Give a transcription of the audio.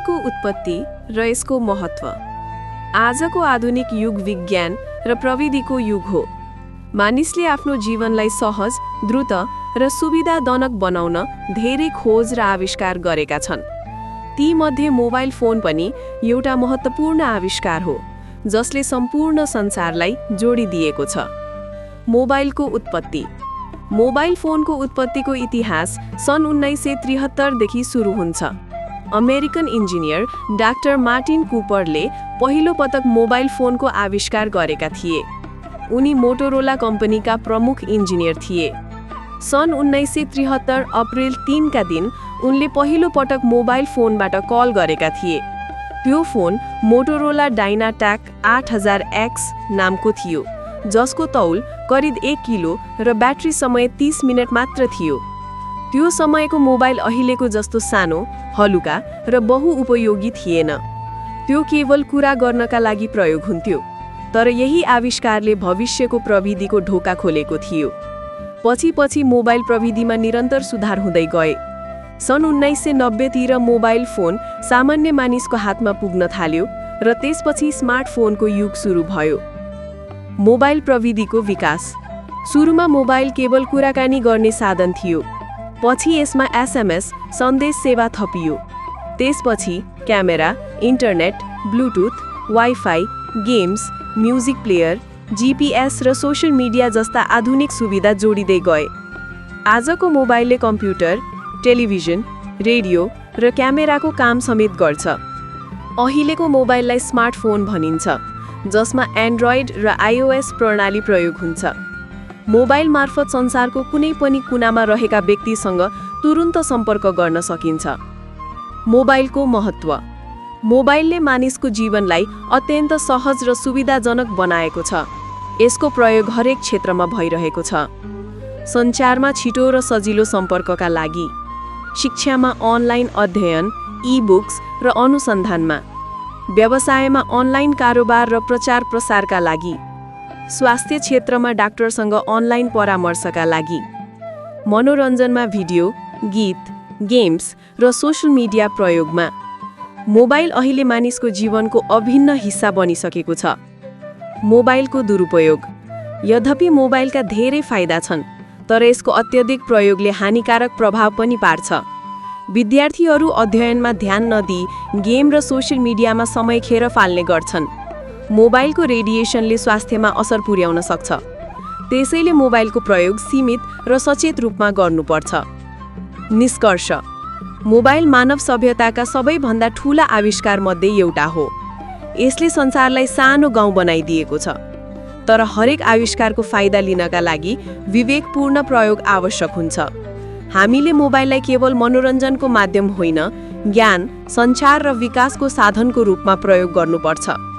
मोबाइलको उत्पत्ति र यसको महत्त्व। आजको आधुनिक युग विज्ञान र प्रविधिको युग हो। मानिसले आफ्नो जीवनलाई सहज, द्रुत र सुविधाजनक बनाउन धेरै खोज र आविष्कार गरेका छन्। तीमध्ये मोबाइल फोन पनि एउटा महत्त्वपूर्ण आविष्कार हो, जसले सम्पूर्ण संसारलाई जोडिदिएको छ। मोबाइलको उत्पत्ति। मोबाइल फोनको उत्पत्तिको इतिहास सन् 1973 देखि सुरु हुन्छ। अमेरिकन इन्जिनियर डाक्टर मार्टिन कुपरले पहिलो पटक मोबाइल फोनको आविष्कार गरेका थिए। उनी मोटोरोला कम्पनीका प्रमुख इन्जिनियर थिए। सन् 1973 अप्रिल 3 का दिन उनले पहिलो पटक मोबाइल फोनबाट कल गरेका थिए। त्यो फोन मोटोरोला डायनाटॅक 8000X नामको थियो, जसको तौल करिब 1 किलो र ब्याट्री समय 30 मिनेट मात्र थियो। त्यो समयको मोबाइल अहिलेको जस्तो सानो, हलुका र बहुउपयोगी थिएन। त्यो केवल कुरा गर्नका लागि प्रयोग हुन्थ्यो, तर यही आविष्कारले भविष्यको प्रविधिको ढोका खोलेको थियो। पछि मोबाइल प्रविधिमा निरन्तर सुधार हुँदै गए। सन् 1990 तिर मोबाइल फोन सामान्य मानिसको हातमा पुग्न थाल्यो र त्यसपछि स्मार्टफोनको युग सुरु भयो। मोबाइल प्रविधिको विकास। सुरुमा मोबाइल केवल कुराकानी गर्ने साधन थियो। पछि यसमा SMS सन्देश सेवा थपियो। त्यसपछि camera, internet, Bluetooth, wifi, games, music player, GPS र सोशल मिडिया जस्ता आधुनिक सुविधा जोडिँदै गए। आजको मोबाइलले कम्प्युटर, टेलिभिजन, रेडियो र क्यामेराको काम समेत गर्छ। अहिलेको मोबाइललाई स्मार्टफोन भनिन्छ, जसमा एन्ड्रोइड र iOS प्रणाली प्रयोग हुन्छ। मोबाइल मार्फत संसारको कुनै पनि कुनामा रहेका व्यक्तिसँग तुरुन्त सम्पर्क गर्न सकिन्छ। मोबाइलको महत्त्व। मोबाइलले मानिसको जीवनलाई अत्यन्त सहज र सुविधाजनक बनाएको छ। यसको प्रयोग हरेक क्षेत्रमा भइरहेको छ। सञ्चारमा छिटो र सजिलो सम्पर्कका लागि, शिक्षामा अनलाइन अध्ययन, ई-बुक्स र अनुसन्धानमा, व्यवसायमा अनलाइन कारोबार र प्रचार प्रसारका लागि, स्वास्थ्य क्षेत्रमा डाक्टरसँग अनलाइन परामर्शका लागि, मनोरञ्जनमा भिडियो, गीत, गेम्स र सोशल मिडिया प्रयोगमा। मोबाइल अहिले मानिसको जीवनको अभिन्न हिस्सा बनिसकेको छ। मोबाइलको दुरुपयोग। यद्यपि मोबाइलका धेरै फाइदा छन्, तर यसको अत्यधिक प्रयोगले हानिकारक प्रभाव पनि पार्छ। विद्यार्थीहरू अध्ययनमा ध्यान नदिई गेम र सोशल मिडियामा समय खेर फाल्ने गर्छन्। मोबाइलको रेडिएसनले स्वास्थ्यमा असर पुर्याउन सक्छ। त्यसैले मोबाइलको प्रयोग सीमित र सचेत रूपमा गर्नुपर्छ। निष्कर्ष। मोबाइल मानव सभ्यताका सबैभन्दा ठूला आविष्कारमध्ये एउटा हो। यसले संसारलाई सानो गाउँ बनाइदिएको छ। तर हरेक आविष्कारको फाइदा लिनका लागि विवेकपूर्ण प्रयोग आवश्यक हुन्छ। हामीले मोबाइललाई केवल मनोरञ्जनको माध्यम होइन, ज्ञान, सञ्चार र विकासको साधनको रूपमा प्रयोग गर्नुपर्छ।